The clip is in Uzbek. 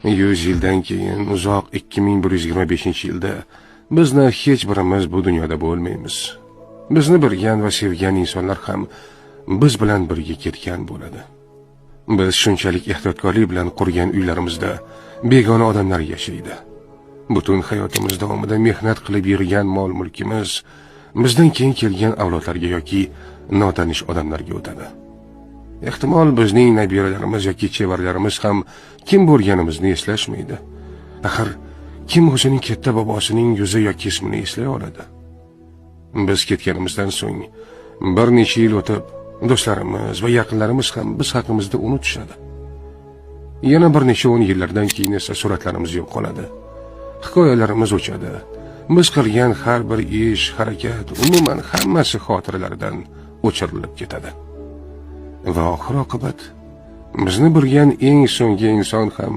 100 yildan keyin, uzoq 2125-yilda bizni hech birimiz bu dunyoda bo'lmaymiz. Bizni bilgan va sevgan insonlar ham biz bilan birga ketgan bo'ladi. Biz shunchalik ehtiyotkorlik bilan qurgan uylarimizda begona odamlar yashaydi. Butun hayotimiz davomida mehnat qilib yig'gan mol-mulkimiz bizdan keyin kelgan avlodlarga yoki notanish odamlarga o'tadi. Ehtimol, bizning nabiralarimiz yoki chevaralarimiz ham kim bo'lganimizni eslashmaydi. Axir kim o'zining katta bobosining yuzi yoki ismini eslay oladi? Biz ketganimizdan so'ng bir necha yil o'tib, do'stlarimiz va yaqinlarimiz ham biz haqimizda unutishadi. Yana bir necha o'n yillardan keyin esa suratlarimiz yo'qoladi. Hikoyalarimiz o'chadi. Biz qilgan har bir ish, harakat, umuman hammasi xotiralardan o'chirilib ketadi. Va oxir oqibat bizni bilgan eng so'nggi inson ham